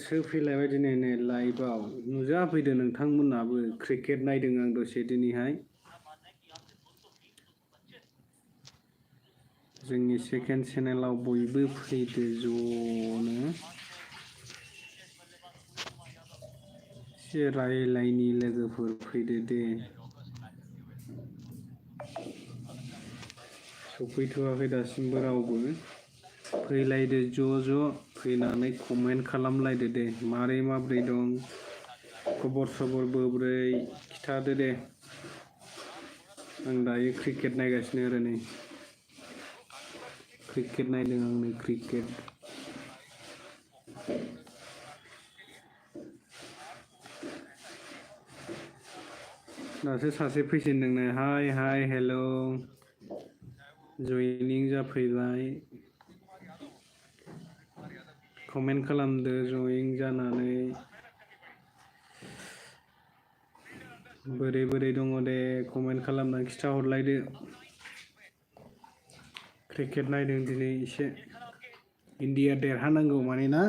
दासो फैलायबाय दिनै नै लाइभआव नुजाफैदो नोंथांमोनाबो क्रिकेट नायदों आं दसे दिनैहाय जोंनि सेकेन्ड चेनेलाव बयबो फैदो ज'नो एसे रायलायनि लोगोफोर फैदो दे सफैथ'वाखै दासिमबो रावबो फैलायदो ज' फैनानै कमेन्ट खालामलायदो दे मारै माब्रै दं खबर सबर बोब्रै खिथादो दे आं दायो क्रिकेट नायगासिनो आरो नै क्रिकेट नायदों आं नै क्रिकेट दासो सासे फैजेनदों नै हाय हेल' जइनिं जाफैबाय कमेन्ट खालामदो जइनिं जानानै बोरै दङ दे कमेन्ट खालामना खिथाहरलायदो क्रिकेट नायदों दिनै एसे इन्डिया देरहानांगौ माने ना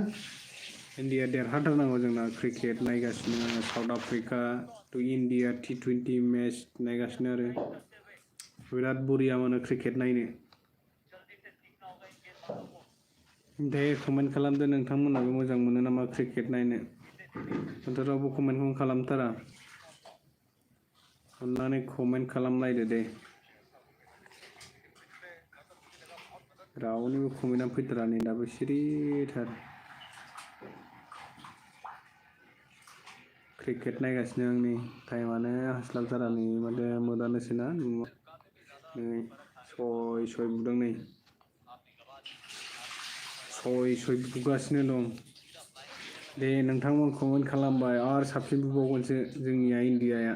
इन्डिया देरहाथारनांगौ जोंना क्रिकेट नायगासिनो आङो South Africa to India T20 match नायगासिनो आरो बिराद बरिया मोनो क्रिकेट नायनो दे कमेन्ट खालामदो नोंथांमोनाबो मोजां मोनो नामा क्रिकेट नायनो दाथ' रावबो कमेन्टखौनो खालामथारा अन्नानै कमेन्ट खालामलायदो दे रावनिबो कमेन्टआ फैथारा नै दाबो सिरिथार क्रिकेट नायगासिनो आं नै टाइमानो हास्लाबथारा नै माथो मोदानोसैना नै सय बुदों नै सय बुगासिनो दं दे नोंथांमोन कमेन्ट खालामबाय आरो साबसिन बुबावगोनसो जोंनिया इन्डियाया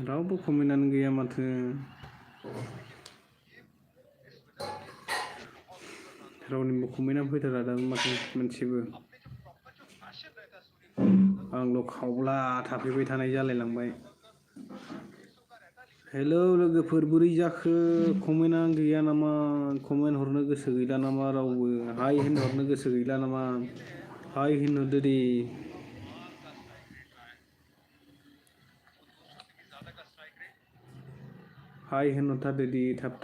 रावबो कमेन्टआनो गैया माथो रावनिबो कमेन्टआ फैथारा दाबो माथो मोनसेबो आंल' खावब्ला थाफैबाय थानाय जालायलांबाय हेलौ लोगोफोर बोरै जाखो कमेन्टआ गैया नामा कमेन्ट हरनो गोसो गैला नामा रावबो हाय होनहरनो गोसो गैला नामा हाय होनहरदो दे हाय होनहरथारदो दे थाब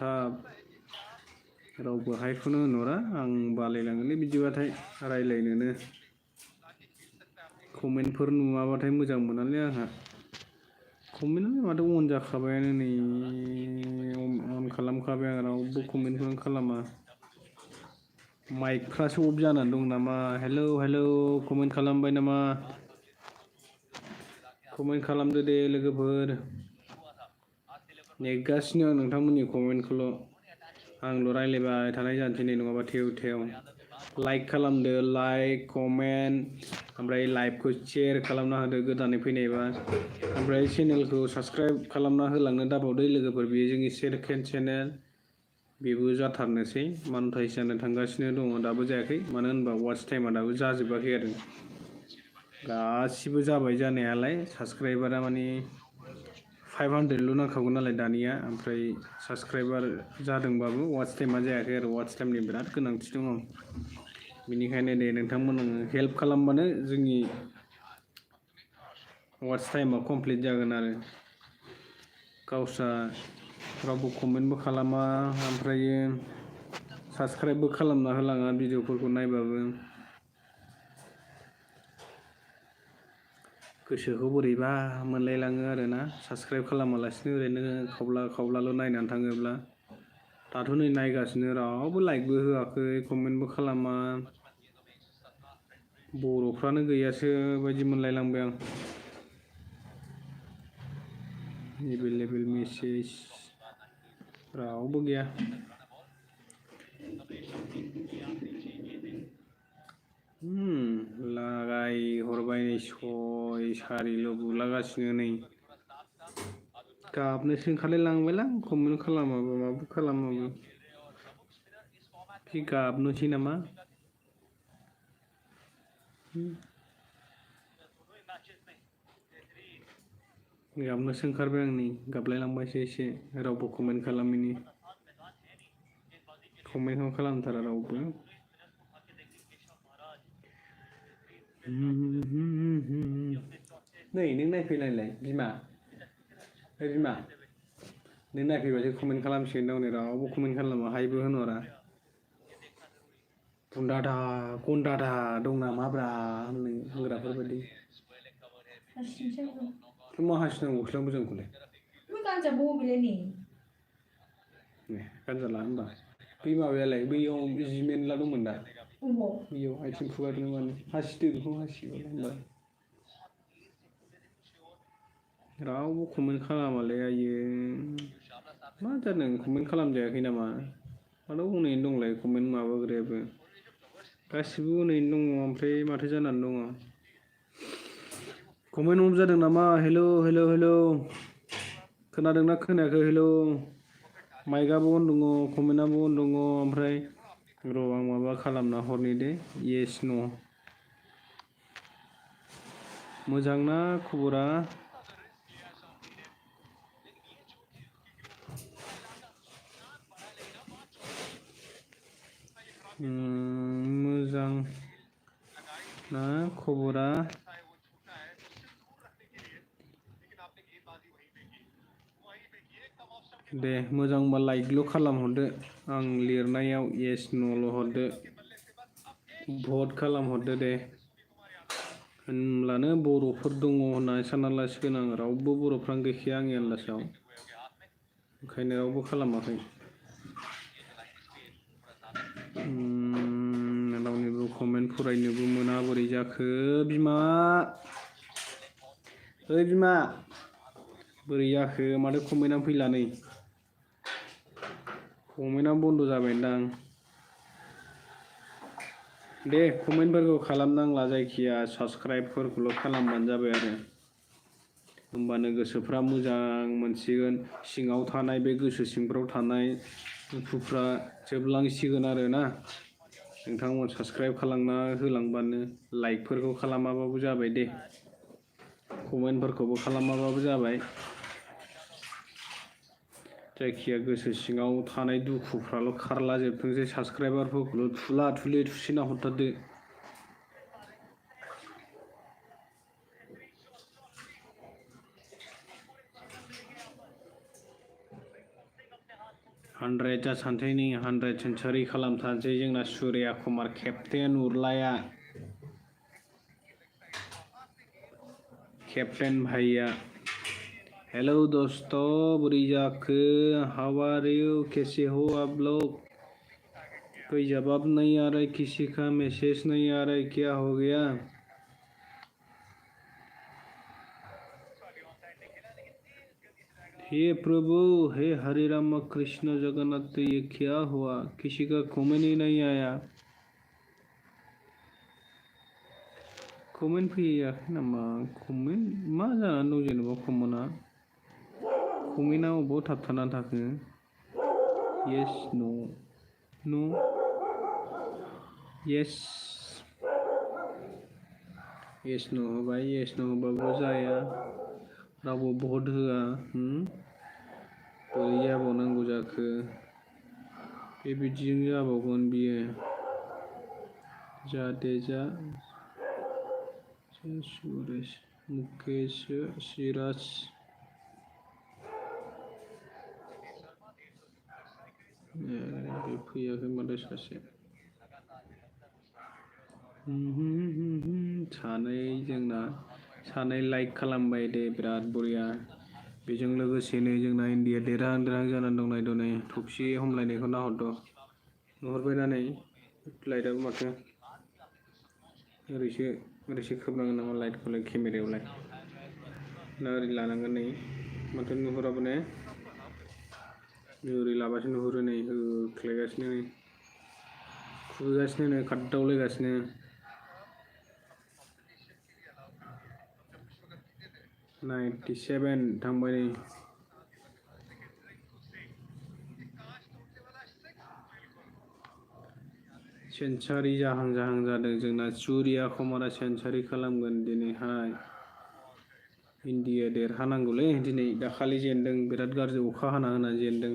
रावबो हायखौनो होनहरा आं बालायलाङोलै बिदिबाथाय रायलायनोनो कमेन्टफोर नुवाबाथाय मोजां मोनालै आंहा कमेन्टआनो माथो अन जाखाबायानो नै अन खालामखाबाय आं रावबो कमेन्टखौनो खालामा माइकफ्रासो अफ जानानै दं नामा हेलौ कमेन्ट खालामबाय नामा कमेन्ट खालामदो दे लोगोफोर नेगासिनो आं नोंथांमोननि कमेन्टखौल' आंल' रायलायबाय थानाय जानोसै नै नङाबा थेव लाइक खालामदो लाइक कमेन्ट ओमफ्राय लाइभखौ शेयार खालामना होदो गोदानै फैनायबा ओमफ्राय चेनेलखौ साबस्क्राइब खालामना होलांनो दाबावदो लोगोफोर बेयो जोंनि सेकेन्ड चेनेल बेबो जाथारनोसै मनेटाइज जानो थांगासिनो दङ दाबो जायाखै मानो होनबा वाच टाइमा दाबो जाजोबाखै आरो गासिबो जाबाय जानायालाय साबस्क्राइबारा माने 500ल' नांखागौ नालाय दानिया ओमफ्राय साबस्क्राइबार जादोंबाबो वाच टाइमा जायाखै आरो वाच टाइमनि बिराद गोनांथि दङ बेनिखायनो दे नोंथांमोन हेल्प खालामबानो जोंनि वाच टाइमा कमप्लिट जागोन आरो गावस्रा रावबो कमेन्टबो खालामा ओमफ्रायो साबस्क्राइबबो खालामना होलाङा भिडिअफोरखौ नायबाबो गोसोखौ बोरैबा मोनलायलाङो आरोना साबस्क्राइब खालामालासिनो ओरैनो खावब्लाल' नायनानै थाङोब्ला दाथ' नै नायगासिनो रावबो लाइकबो होआखै कमेन्टबो खालामा बर'फ्रानो गैयासो बायदि मोनलायलांबाय आं एभेलेबेल मेसेज रावबो गैया लागाय हरबाय नै सय सारिल' बुलागासिनो नै गाबनोसो ओंखारलायलांबायलां कमेन्ट खालामाबो माबो खालामाबो कि गाबनोसै नामा गाबनोसो ओंखारबाय आं नै गाबलायलांबायसो एसे रावबो कमेन्ट खालामैनि कमेन्टखौ खालामथारा रावबो नै नों नायफैलायलाय बिमा बिमा नों नायफैबासो कमेन्ट खालामसिगोन दावनै रावबो कमेन्ट खालामा हायबो होनहरा बुन्दादा गन्दादा दं नामाब्रा होनग्राफोर बायदि मा हासिनांगौ गस्ला मोजांखौलाय गानजाला होनबा बै माबायालाय बैयाव जि मेरला दंमोन दा बैयाव आथिं फुगारनो मानो हासिदो बेखौ हासिबालाय होनबा रावबो कमेन्ट खालामालै आयो मा जादों कमेन्ट खालामजायाखै नामा माथो हनैनो दंलाय कमेन्ट माबाग्रायाबो गासिबो हनैनो दङ ओमफ्राय माथो जानानै दङ कमेन्ट अफ जादों नामा हेलौ हेलौ हेलौ खोनादोंना खोनायाखै हेलौ माइकआबो अन दङ कमेन्टआबो अन दङ ओमफ्राय र' आं माबा खालामना हरनि दे येस न' मोजां ना खबरा मोजां ना खबरा दे मोजांबा लाइकल' खालामहरदो आं लिरनायाव येस न'ल' हरदो भट खालामहरदो दे होनब्लानो बर'फोर दङ होननानै सानना लासिगोन आं रावबो बर'फ्रानो गैखाया आंनि आन्दासाव ओंखायनो रावबो खालामाखै रावनिबो कमेन्ट फरायनोबो मोना बोरै जाखो बिमा ओइ बिमा बोरै जाखो माथो कमेन्टआनो फैला नै कमेन्टआ बन्द' जाबायदां दे कमेन्टफोरखौ खालामनांला जायखिया साबस्क्राइबफोरखौल' खालामबानो जाबाय आरो होमबानो गोसोफ्रा मोजां मोनसिगोन सिङाव थानाय बे गोसो सिंफ्राव थानाय दुखुफ्रा जोबलांसिगोन आरो ना नोंथांमोन साबस्क्राइब खालामना होलांबानो लाइकफोरखौ खालामाबाबो जाबाय दे कमेन्टफोरखौबो खालामाबाबो जाबाय जायखिया गोसो सिङाव थानाय दुखुफ्राल' खारला जोबथोंसै साबस्क्राइबारफोरखौल' थुला थुलि थुसिना हरथारदो हानड्रेड जासानसै नै 100 सेन्चुरि खालामथारसै जोंना सुर्या कुमार केप्टेन उरलाया कैप्टन भैया हेलो दोस्तों बुरी जाके हाउ आर यू कैसे हो आप लोग कोई जवाब नहीं आ रहा है किसी का मैसेज नहीं आ रहा है क्या हो गया हे प्रभु हे हरे राम कृष्ण जगन्नाथ ये क्या हुआ किसी का कमेंट ही नहीं आया कमेन्ट फैयाखै नामा कमेन्ट मा जानानै दं जेनेबा कमेन्टआ अबाव थाबथानानै थाखो येस न' येस न' होबाय येस न' होबाबो जाया रावबो भट होआ बोरै जाबावनांगौ जाखो बेबायदिजों जाबावगोन बियो जाहाथे जा सुरेश मुकेश सिराज बे फैयाखै माथो सासे सानै लाइक खालामबाय दे बिराद बरिया बेजों लोगोसेनो जोंना इन्डिया देरहां जानानै दं नायद' नै थफि हमलायनायखौ नाहरद' नुहुरबायना नै लाइटआबो माथो ओरैसो खोबनांगोन नामा लाइटखौलाय केमेरायावलाय ना ओरै लानांगोन नै माथो नुहुराबो ने ओरै लाबासो नुहुरो नै होख्लायगासिनो नै खुबैगासिनो नै खारदावलायगासिनो 97 थांबाय नै सेन्चारि जाहां जादों जोंना सुर्या कुमारा सेन्चारि खालामगोन दिनैहाय इन्डिया देरहानांगौलै दिनै दाखालि जेनदों बिराद गाज्रि अखा हाना जेनदों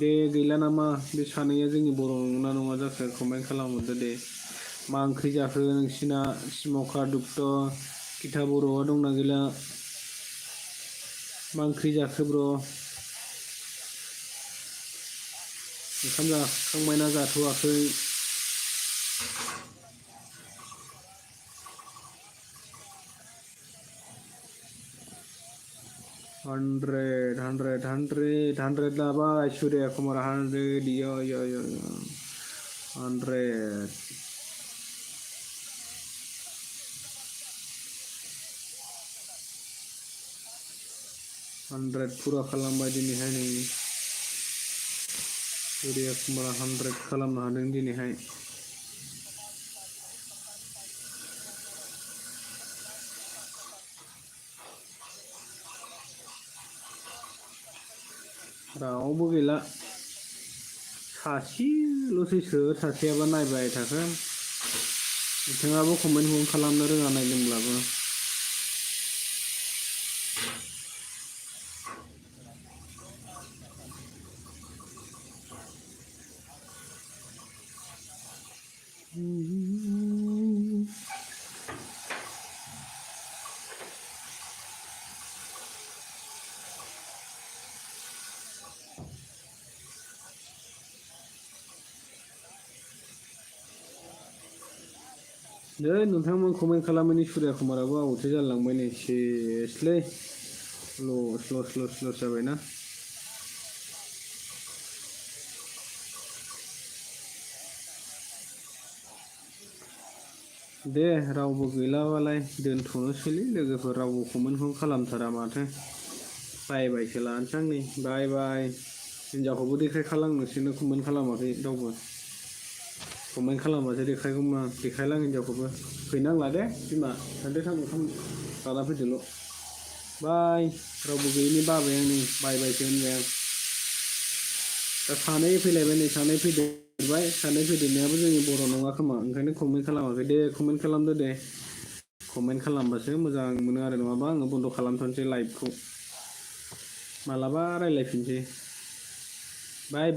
दे गैला नामा बे सानैया जोंनि बर' नंगौना नङा जाखो कमेन्ट खालामहरदो दे मा ओंख्रि जाखो नोंसिना स्मकार दुप्त किथा बर'आ दंना गैला मा ओंख्रि जाखो ब्र' ओंखाम जाखांबायना जाथ'वाखै 100 laban Surya Kumar 100 yo 100 pura खालामबाय दिनैहाय नै Surya Kumar 100 खालामनो हादों दिनैहाय रावबो गैला सासेल'सै सोर सासेयाबा नायबाय थाखो बिथाङाबो कमेन्ट खालामनो रोङा नायदोंब्लाबो दे नोंथांमोन कमेन्ट खालामैनि सुर्या कुमाराबो आवटसो जालांबाय नै सेसलै स्ल' जाबायना दे रावबो गैलाबालाय दोनथ'नोसैलै लोगोफोर रावबो कमेन्टखौ खालामथारा माथो बायसो लानोसै आं नै बाय हिनजावखौबो देखायखालांनोसैनो कमेन्ट खालामाखै रावबो कमेन्ट खालामबासो देखायलां हिनजावखौबो फैनांला दे बिमा थांदो थां ओंखाम जाना फैदोल' बाय रावबो गैयैनि बाबाय आं नै बायसो होनबाय आं दा सानै फैलायबाय नै सानै फैदेरबाय सानै फैदेरनायाबो जोंनि बर' नङा खोमा ओंखायनो कमेन्ट खालामाखै दे कमेन्ट खालामदो दे कमेन्ट खालामबासो मोजां मोनो आरो नङाबा आङो बन्द' खालामथ'नोसै लाइभखौ मालाबा रायलायफिनसै बाय